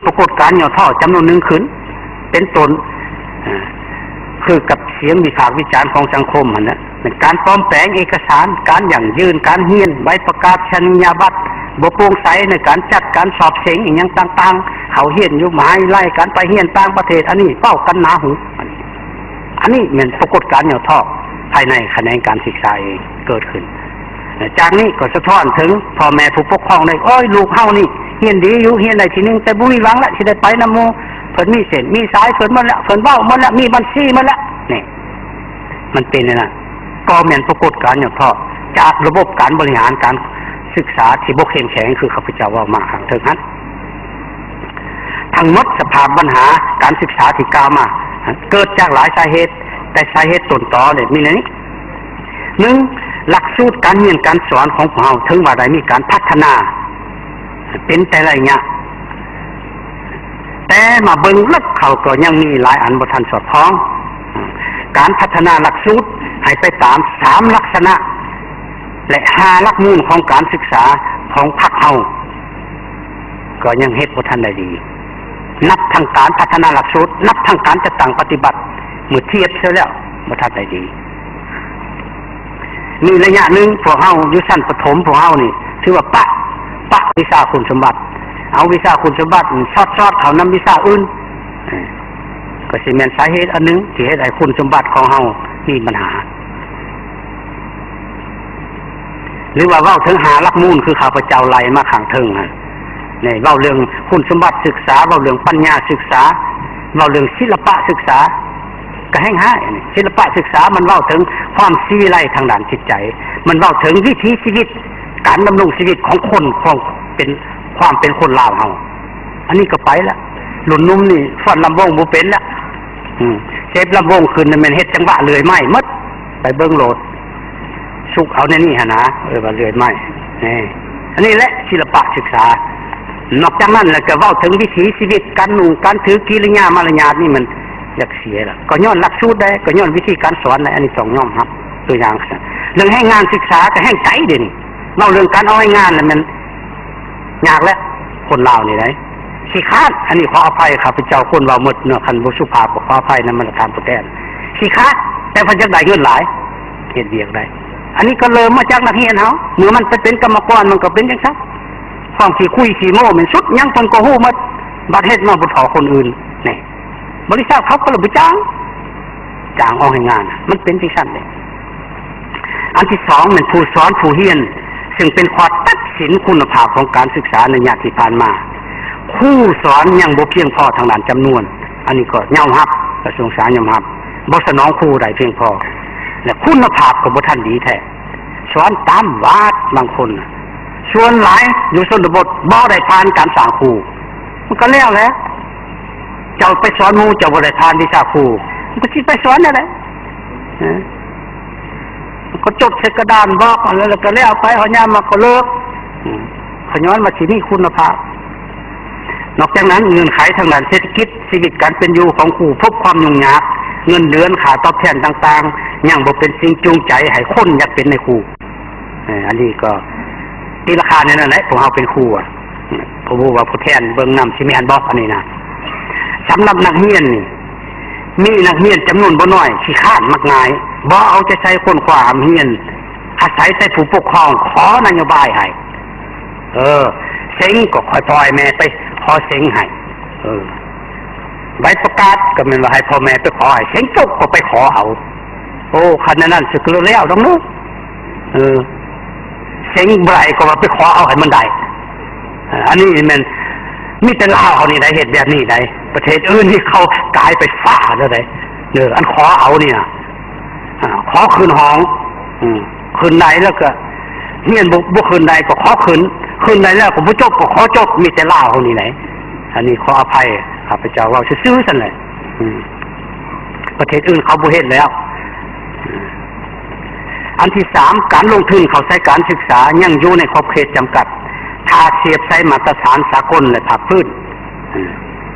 ປາກົດການຫຍໍ້ທໍ້ຈຳນວນໜຶ່ງຂຶ້ນ ເປັນຕົ້ນ ເອີ ຄືກັບສຽງວິພາກວິຈານຂອງສັງຄົມຫັ້ນນະ ເປັນການປອມແປງເອກະສານ, ການຢັ້ງຢືນ, ການຮຽນ, ໃບປະກາດສັນຍາບັດ, ບໍ່ໂປ່ງໃສໃນການຈັດການສອບເສັງອີ່ຫຍັງຕ່າງໆ, ເຂົາຮຽນຢູ່ມະຫາວິທະຍາໄລ, ການໄປຮຽນຕ່າງປະເທດ, ອັນນີ້ເວົ້າກັນໜາຫູ. ອັນນີ້ແມ່ນປາກົດການຫຍໍ້ທໍ້ພາຍໃນຂະແໜງການສຶກສາເອງເກີດຂຶ້ນ. ຈາກນີ້ກໍສະທ້ອນເຖິງພໍ່ແມ່ຜູ້ປົກຄອງໄດ້, ໂອ້ຍ ລູກເຮົານີ້ຮຽນດີຢູ່, ຮຽນໄດ້ທີໜຶ່ງ ແຕ່ບໍ່ມີຫວັງລະ ຊິໄດ້ໄປນຳໝູ່, ເພິ່ນມີເສັ້ນມີສາຍເພິ່ນໝົດແລ້ວ, ເພິ່ນເວົ້າໝົດແລ້ວ, ມີບັນຊີໝົດແລ້ວ. ນີ້ ມັນເປັນແນວນັ້ນ ກໍແມ່ນປາກົດການຫຍໍ້ທໍ້ຈາກລະບົບການບໍລິຫານການສຶກສາທີ່ບໍ່ເຂັ້ມແຂງ ຄືຂ້າພະເຈົ້າເວົ້າມາຂ້າງເທິງຫັ້ນ. ທັງໝົດສະພາບບັນຫາການສຶກສາທີ່ກ່າວມາ ເກີດຈາກຫຼາຍສາເຫດ, ແຕ່ສາເຫດຕົ້ນຕໍເລີຍມີໃນນີ້. ໜຶ່ງ, ຫຼັກສູດການຮຽນການສອນຂອງພວກເຮົາ ເຖິງວ່າໄດ້ມີການພັດທະນາເປັນແຕ່ໄລຍະ, ແຕ່ມາເບິ່ງເລິກເຂົ້າກໍຍັງມີຫຼາຍອັນບໍ່ທັນສອດຄ່ອງ. ການພັດທະນາຫຼັກສູດໃຫ້ໄປຕາມສາມລັກສະນະ ແລະ ຫ້າຫຼັກມູນຂອງການສຶກສາຂອງພັກເຮົາ ກໍຍັງເຮັດບໍ່ທັນໄດ້ດີ, ນັບທັງການພັດທະນາຫຼັກສູດ, ນັບທັງການຈັດຕັ້ງປະຕິບັດ, ເມື່ອທຽບໃສ່ແລ້ວບໍ່ທັນໄດ້ດີ. ມີໄລຍະໜຶ່ງ ພວກເຮົາຢູ່ຊັ້ນປະຖົມ ພວກເຮົານີ້ຖືວ່າປະ, ປະວິຊາຄຸນສົມບັດ, ເອົາວິຊາຄຸນສົມບັດສອດໆເຂົ້ານຳວິຊາອື່ນ, ກໍຊິແມ່ນສາເຫດອັນໜຶ່ງທີ່ເຮັດໃຫ້ຄຸນສົມບັດຂອງເຮົາມີບັນຫາ. ຫຼືວ່າເວົ້າເຖິງຫ້າຫຼັກມູນ ຄືຂ້າພະເຈົ້າໄລ່ມາຂ້າງເທິງຫັ້ນ, ນີ້ເວົ້າເລື່ອງຄຸນສົມບັດສຶກສາ, ເວົ້າເລື່ອງປັນຍາສຶກສາ, ເວົ້າເລື່ອງສິລະປະສຶກສາ, ກໍແຮ່ງຮ້າຍ. ອັນນີ້ ສິລະປະສຶກສາ ມັນເວົ້າເຖິງຄວາມສີວິໄລທາງດ້ານຈິດໃຈ, ມັນເວົ້າເຖິງວິຖີຊີວິດ, ການດຳລົງຊີວິດຂອງຄົນ, ຂອງເປັນ, ຄວາມເປັນຄົນລາວເຮົາ. ອັນນີ້ກໍໄປລະ, ລຸ້ນໜຸ່ມນີ້ຟ້ອນລຳວົງບໍ່ເປັນລະ. ອືມ ເຈັບລຳວົງຂຶ້ນນະແມ່ນເຮັດຈັງຫວະເລື່ອຍໄມ້ໝົດ, ໄປເບິ່ງໂລດ, ສຸກເອົາໃນນີ້ຫັ້ນນາ, ເອີ້ນວ່າເລື່ອຍໄມ້. ນີ້ ອັນນີ້ແຫຼະສິລະປະສຶກສາ. ນອກຈາກນັ້ນແລ້ວກໍເວົ້າເຖິງວິຖີຊີວິດ, ການນຸ່ງການຖື, ກິລິຍາມາລະຍາດນີ້ມັນຢາກເສຍລະ, ກໍຍ້ອນຫຼັກສູດໃດ, ກໍຍ້ອນວິທີການສອນໃດ, ອັນນີ້ຕ້ອງຍອມຮັບ. ຕົວຢ່າງ ເລື່ອງແຮງງານສຶກສາກໍແຮງໄກເດນີ້, ເວົ້າເລື່ອງການເອົາແຮງງານລະແມ່ນ ຍາກແຫຼະ ຄົນລາວນີ້ໄດ໋ ຂີ້ຄ້ານ. ອັນນີ້ຂໍອະໄພ ຂ້າພະເຈົ້າຄົນເວົ້າໝົດເນາະ, ຄັນບໍ່ສຸພາບກໍຂໍອະໄພນຳບັນດາທ່ານຜູ້ແທນ. ຂີ້ຄ້ານ ແຕ່ເພິ່ນຢາກໄດ້ເງິນຫຼາຍ ເຮັດວຽກໄດ້. ອັນນີ້ກໍເລີ່ມມາຈາກນັກຮຽນເຮົາ, ເມື່ອມັນໄປເປັນກຳມະກອນ ມັນກໍເປັນຈັ່ງຊັ້ນ. ຄວາມຂີ້ຄຸຍຂີ້ໂມ້ແມ່ນສຸດ, ຫຍັງເພິ່ນກໍຮູ້ໝົດ, ບັດເຮັດມາບໍ່ທໍ່ຄົນອື່ນ. ນີ້ ບໍລິສັດເຂົາກໍລະບໍ່ຈ້າງ, ຈ້າງອອກແຮງງານ, ມັນເປັນຈັ່ງຊັ້ນເດ້. ອັນທີສອງແມ່ນຜູ້ສອນຜູ້ຮຽນ, ຊຶ່ງເປັນຂໍ້ຕັດສິນຄຸນນະພາບຂອງການສຶກສາໃນໄລຍະທີ່ຜ່ານມາ. ຄູສອນຍັງບໍ່ພຽງພໍທາງດ້ານຈຳນວນ, ອັນນີ້ກໍຍອມຮັບ, ກະຊວງສຶກສາຍອມຮັບ, ບໍ່ສະໜອງຄູໄດ້ພຽງພໍ ແລະ ຄຸນນະພາບກໍບໍ່ທັນດີແທ້. ສອນຕາມວັດບາງຄົນນະ, ສ່ວນຫຼາຍຢູ່ຊົນນະບົດບໍ່ໄດ້ຜ່ານການສ້າງຄູ, ມັນກໍແລ້ວແຫຼະ. ເຈົ້າໄປສອນໝູ່ ເຈົ້າບໍ່ໄດ້ຜ່ານວິຊາຄູ, ມັນກໍຊິໄປສອນແນວໃດ? ເອີ ມັນກໍຈົດໃສ່ກະດານບອກ ແລ້ວກໍແລ້ວໄປ, ເຮົາຍາມມາກໍເລີກ. ອືມ ເຂົາຍ້ອນວ່າຊິມີຄຸນນະພາບ. ນອກຈາກນັ້ນ, ເງື່ອນໄຂທາງດ້ານເສດຖະກິດ, ຊີວິດການເປັນຢູ່ຂອງຄູພົບຄວາມຫຍຸ້ງຍາກ, ເງິນເດືອນ, ຄ່າຕອບແທນຕ່າງໆ ຍັງບໍ່ເປັນສິ່ງຈູງໃຈໃຫ້ຄົນຢາກເປັນນາຍຄູ. ເອີ ອັນນີ້ກໍຕີລາຄາແນວນັ້ນແຫຼະ, ພວກເຮົາເປັນຄູອະ ບໍ່ຮູ້ວ່າຜູ້ແທນເບິ່ງນຳຊິແມ່ນບໍ່ ອັນນີ້ນະ. ສຳລັບນັກຮຽນນີ້, ມີນັກຮຽນຈຳນວນບໍ່ໜ້ອຍຂີ້ຄ້ານມັກງ່າຍ, ບໍ່ເອົາໃຈໃສ່ຄົ້ນຄວ້າຮ່ຳຮຽນ, ອາໄສແຕ່ຜູ້ປົກຄອງຂໍນະໂຍບາຍໃຫ້. ເອີ ເສັງກໍຄ່ອຍປ່ອຍແມ່ໄປຂໍເສັງໃຫ້. ເອີ ໃບປະກາດກໍແມ່ນວ່າໃຫ້ພໍ່ແມ່ໄປຂໍໃຫ້, ເສັງຈົບກໍໄປຂໍເອົາ. ໂອ້ ຄັນແນວນັ້ນຊິກໍແລ້ວດອກເນາະ. ເອີ ເສັງບໍ່ໄດ້ກໍວ່າໄປຂໍເອົາໃຫ້ມັນໄດ້. ເອີ ອັນນີ້ແມ່ນມີແຕ່ລາວເຮົານີ້ໄດ໋ເຮັດແບບນີ້ໄດ໋, ປະເທດອື່ນນີ້ເຂົາກາຍໄປຟ້າແລ້ວໄດ໋. ເອີ ອັນຂໍເອົານີ້ນະ ອາ ຂໍຂຶ້ນຫ້ອງ, ອືມ ຂຶ້ນໄດ້ແລ້ວກໍຮຽນ ບໍ່ ບໍ່ຂຶ້ນໄດ້ກໍຂໍຂຶ້ນ, ຂຶ້ນໄດ້ແລ້ວກໍບໍ່ຈົບກໍຂໍຈົບ, ມີແຕ່ລາວເຮົານີ້ແຫຼະ. ອັນນີ້ຂໍອະໄພ ຂ້າພະເຈົ້າເວົ້າຊື່ໆຊັ້ນແຫຼະ. ອືມ ປະເທດອື່ນເຂົາບໍ່ເຮັດແລ້ວ. ອັນທີສາມ, ການລົງທຶນເຂົ້າໃສ່ການສຶກສາຍັງຢູ່ໃນຂອບເຂດຈຳກັດ ຖ້າທຽບໃສ່ມາດຕະຖານສາກົນ ແລະ ພາກພື້ນ. ເອີ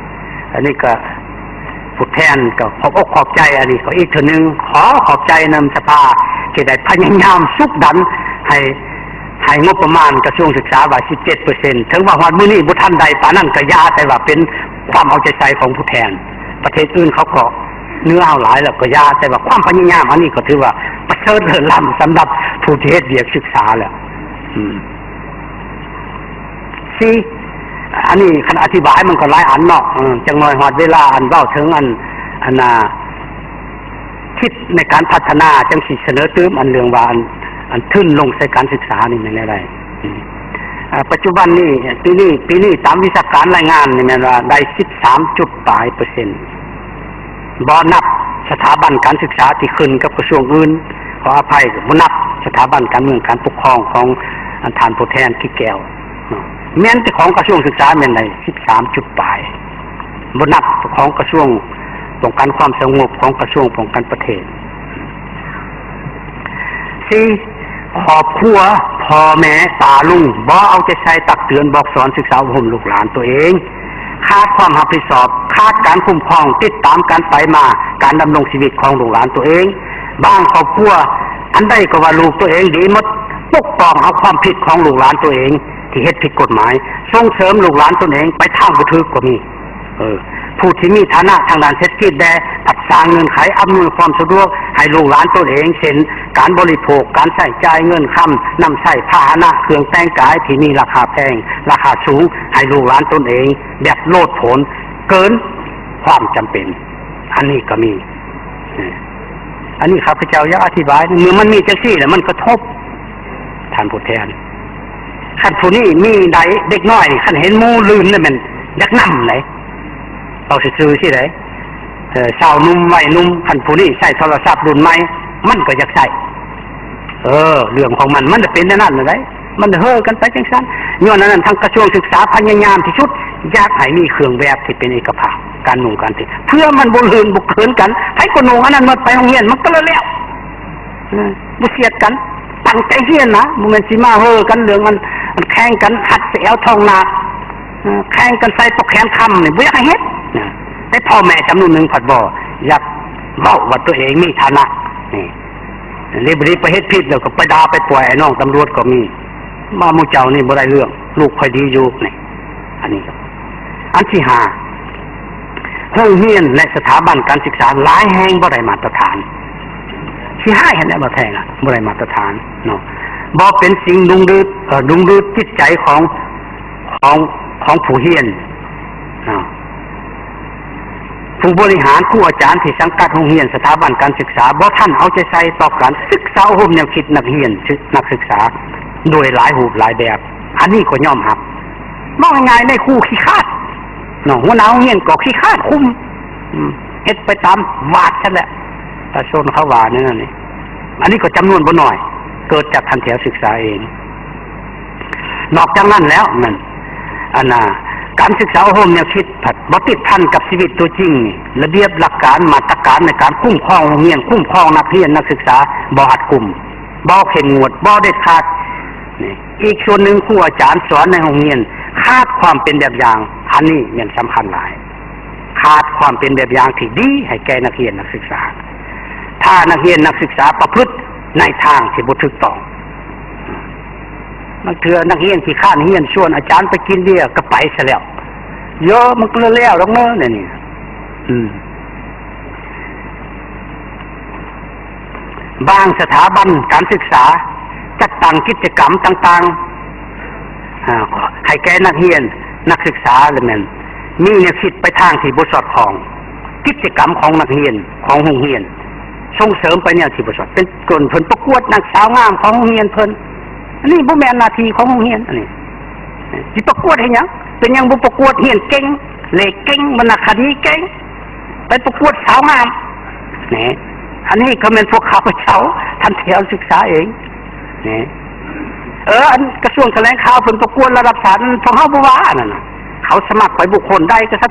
ອັນນີ້ກໍ ຜູ້ແທນກໍຂອບອົກຂອບໃຈ, ອັນນີ້ກໍອີກເທື່ອໜຶ່ງ ຂໍຂອບໃຈນຳສະພາທີ່ໄດ້ພະຍາຍາມຊຸກດັນໃຫ້ ໃຫ້ງົບປະມານກະຊວງສຶກສາວ່າສິບເຈັດເປີເຊັນ ເຖິງວ່າຮອດມື້ນີ້ບໍ່ທັນໄດ້ປານນັ້ນກໍຢ່າ, ແຕ່ວ່າເປັນຄວາມເອົາໃຈໃສ່ຂອງຜູ້ແທນ. ປະເທດອື່ນເຂົາກໍເໜືອເຮົາຫຼາຍແລ້ວກໍຢ່າ, ແຕ່ວ່າຄວາມພະຍາຍາມອັນນີ້ກໍຖືວ່າປະເສີດເລີດລ້ຳສຳລັບຜູ້ທີ່ເຮັດວຽກສຶກສາແລ້ວ. ອືມ ສີ່ ອັນນີ້ຄັນອະທິບາຍມັນກໍຫຼາຍອັນເນາະ, ເອີ ຈັກໜ່ອຍຮອດເວລາອັນເວົ້າເຖິງອັນ ອັນນ່າ ຄິດໃນການພັດທະນາ ຈັ່ງຊິສະເໜີຕື່ມອັນເລື່ອງວ່າ ອັນ ອັນທຶນລົງໃສ່ການສຶກສານີ້ແມ່ນແນວໃດ. ອາ ປັດຈຸບັນນີ້ ປີນີ້ ປີນີ້ຕາມວິຊາການລາຍງານນີ້ແມ່ນວ່າໄດ້ສິບສາມຈຸດປາຍເປີເຊັນ ບໍ່ນັບສະຖາບັນການສຶກສາທີ່ຂຶ້ນກັບກະຊວງອື່ນ, ຂໍອະໄພ ບໍ່ນັບສະຖາບັນການເມືອງການປົກຄອງຂອງ ອັນ ທ່ານຜູ້ແທນກິດແກ້ວເນາະ, ແມ່ນແຕ່ຂອງກະຊວງສຶກສາແມ່ນໄດ້ສິບສາມຈຸດປາຍ ບໍ່ນັບຂອງກະຊວງປ້ອງກັນຄວາມສະຫງົບ ຂອງກະຊວງປ້ອງກັນປະເທດ. ສີ່ ຄອບຄົວ ພໍ່ແມ່ ປ້າລຸງ ບໍ່ເອົາໃຈໃສ່ ຕັກເຕືອນ ບອກສອນ ສຶກສາອົບຮົມລູກຫຼານຕົວເອງ, ຂາດຄວາມຮັບຜິດຊອບ, ຂາດການຄຸ້ມຄອງ ຕິດຕາມການໄປມາ ການດຳລົງຊີວິດຂອງລູກຫຼານຕົວເອງ. ບາງຄອບຄົວ ອັນໃດກໍວ່າລູກຕົວເອງດີໝົດ, ປົກປ້ອງເອົາຄວາມຜິດຂອງລູກຫຼານຕົວເອງທີ່ເຮັດຜິດກົດໝາຍ, ສົ່ງເສີມລູກຫຼານຕົນເອງໄປທາງບໍ່ຖືກກໍມີ. ເອີ ຜູ້ທີ່ມີຖານະທາງດ້ານເສດຖະກິດແດ່ ພັດສ້າງເງື່ອນໄຂອຳນວຍຄວາມສະດວກໃຫ້ລູກຫຼານຕົນເອງ ເຊັ່ນ ການບໍລິໂພກ, ການໃຊ້ຈ່າຍເງິນຄຳ, ນຳໃຊ້ພາຫະນະເຄື່ອງແຕ່ງກາຍທີ່ມີລາຄາແພງ, ລາຄາສູງ ໃຫ້ລູກຫຼານຕົນເອງ ແບບໂລດໂຜນເກີນຄວາມຈຳເປັນ, ອັນນີ້ກໍມີ. ອັນນີ້ຂ້າພະເຈົ້າຢາກອະທິບາຍ, ເມື່ອມັນມີຈັ່ງຊີ້ແລ້ວ ມັນກະທົບ ທ່ານຜູ້ແທນ. ຄັນຜູ້ນີ້ມີໃດ ເດັກນ້ອຍນີ້ ຄັນເຫັນໝູ່ລື່ນແລ້ວແມ່ນຢາກນຳໃດ, ເວົ້າຊື່ໆຊີ້ໃດ. ເອີ ຊາວໜຸ່ມ ໄວໜຸ່ມ, ຄັນຜູ້ນີ້ໃຊ້ໂທລະສັບລຸ້ນໃໝ່ ມັນກໍຢາກໃຊ້. ເອີ ເລື່ອງຂອງມັນ ມັນຈະເປັນແນວນັ້ນໃດ, ມັນເຮີກັນໄປຈັ່ງຊັ້ນ. ຍ້ອນອັນນັ້ນ ທາງກະຊວງສຶກສາພະຍາຍາມທີ່ສຸດ ຢາກໃຫ້ມີເຄື່ອງແບບທີ່ເປັນເອກະພາບ ການນຸ່ງການຕິ ເພື່ອມັນບໍ່ລື່ນບໍ່ເຂີນກັນ, ໃຜກໍນຸ່ງອັນນັ້ນໝົດ, ໄປໂຮງຮຽນມັນກໍແລ້ວ. ເອີ ບໍ່ສຽດກັນ, ຕັ້ງໃຈຮຽນນະ, ບໍ່ແມ່ນຊິມາເຮີກັນເລື່ອງອັນ ອັນແຂ່ງກັນຮັດໃສ່ແອວທ້ອງນາກ, ເອີ ແຂ່ງກັນໃສ່ປອກແຂນຄຳນີ້ ບໍ່ຢາກໃຫ້ເຮັດນະ. ແຕ່ພໍ່ແມ່ຈຳນວນໜຶ່ງພັດບໍ່ຢາກເວົ້າວ່າຕົວເອງມີຖານະນີ້, ເລີຍບໍ່ໄດ້ໄປເຮັດຜິດ ແລ້ວກໍໄປດ່າໄປປ່ອຍອ້າຍນ້ອງຕຳຫຼວດກໍມີ. ວ່າໝູ່ເຈົ້ານີ້ບໍ່ໄດ້ເລື່ອງ, ລູກຂ້ອຍດີຢູ່ນີ້. ອັນນີ້ ອັນທີຫ້າ ໂຮງຮຽນ ແລະ ສະຖາບັນການສຶກສາຫຼາຍແຫ່ງບໍ່ໄດ້ມາດຕະຖານ. ຊິຮ້າຍຫັ້ນແຫຼະ ບໍ່ແພງ ບໍ່ໄດ້ມາດຕະຖານເນາະ, ບໍ່ເປັນສິ່ງດຶງດູດ ເອີ ດຶງດູດຈິດໃຈຂອງ ຂອງ ຂອງຜູ້ຮຽນເນາະ. ຜູ້ບໍລິຫານ, ຄູອາຈານທີ່ສັງກັດໂຮງຮຽນ, ສະຖາບັນການສຶກສາ ບໍ່ທັນເອົາໃຈໃສ່ຕໍ່ການສຶກສາອົບຮົມແນວຄິດນັກຮຽນ, ນັກສຶກສາ ໂດຍຫຼາຍຮູບຫຼາຍແບບ. ອັນນີ້ກໍຍອມຮັບ. ເວົ້າງ່າຍໆ ນາຍຄູຂີ້ຄ້ານເນາະ, ຫົວໜ້າໂຮງຮຽນກໍຂີ້ຄ້ານຄຸມ, ເຮັດໄປຕາມວາດຊັ້ນແຫຼະ, ປະຊາຊົນເຂົາວ່າແນວນັ້ນນີ້. ອັນນີ້ກໍຈຳນວນບໍ່ໜ້ອຍ ເກີດຈາກທ່ານແຖວສຶກສາເອງ. ນອກຈາກນັ້ນແລ້ວນັ້ນ ອັນນ່າ ການສຶກສາອົບຮົມແນວຄິດພັດບໍ່ຕິດພັນກັບຊີວິດຕົວຈິງ, ລະບຽບຫຼັກການ ມາດຕະການໃນການຄຸ້ມຄອງໂຮງຮຽນ, ຄຸ້ມຄອງນັກຮຽນນັກສຶກສາ ບໍ່ຮັດກຸມ, ບໍ່ເຂັ້ມງວດ, ບໍ່ເດັດຂາດ. ນີ້ ອີກສ່ວນໜຶ່ງ ຄູອາຈານສອນໃນໂຮງຮຽນຂາດຄວາມເປັນແບບຢ່າງ, ອັນນີ້ແມ່ນສຳຄັນຫຼາຍ. ຂາດຄວາມເປັນແບບຢ່າງທີ່ດີໃຫ້ແກ່ນັກຮຽນນັກສຶກສາ, ຖ້ານັກຮຽນນັກສຶກສາປະພຶດໃນທາງທີ່ບໍ່ຖືກຕ້ອງ. ບາງເທື່ອນັກຮຽນຂີ້ຄ້ານຮຽນ ຊວນອາຈານໄປກິນເບຍກໍໄປຊະແລ້ວ, ເອີ ມັນກໍແລ້ວດອກເນາະ ແນວນີ້. ອືມ ບາງສະຖາບັນການສຶກສາຈັດຕັ້ງກິດຈະກຳຕ່າງໆ ອາ ໃຫ້ແກ່ນັກຮຽນນັກສຶກສາ ແລະ ແມ່ນມີແນວຄິດໄປທາງທີ່ບໍ່ສອດຄ່ອງ. ກິດຈະກຳຂອງນັກຮຽນ ຂອງໂຮງຮຽນ ສົ່ງເສີມໄປແນວທີ່ບໍ່ຊອບ. ເປັນຕົ້ນເພິ່ນປະກວດນາງສາວງາມຂອງໂຮງຮຽນເພິ່ນ, ອັນນີ້ບໍ່ແມ່ນໜ້າທີ່ຂອງໂຮງຮຽນ. ອັນນີ້ຊິປະກວດເຮັດຫຍັງ? ເປັນຫຍັງບໍ່ປະກວດຮຽນເກັ່ງ, ເລກເກັ່ງ, ວັນນະຄະດີເກັ່ງ, ໄປປະກວດສາວງາມ? ນີ້ ອັນນີ້ກໍແມ່ນພວກຂ້າພະເຈົ້າ ທ່ານແຖວສຶກສາເອງ. ນີ້ ເອີ ອັນກະຊວງຖະແຫຼງຂ່າວເພິ່ນປະກວດລະດັບຊັ້ນ ພວກເຮົາບໍ່ວ່າອັນນັ້ນນະ, ເຂົາສະໝັກໄປບຸກຄົນໃດກໍສະ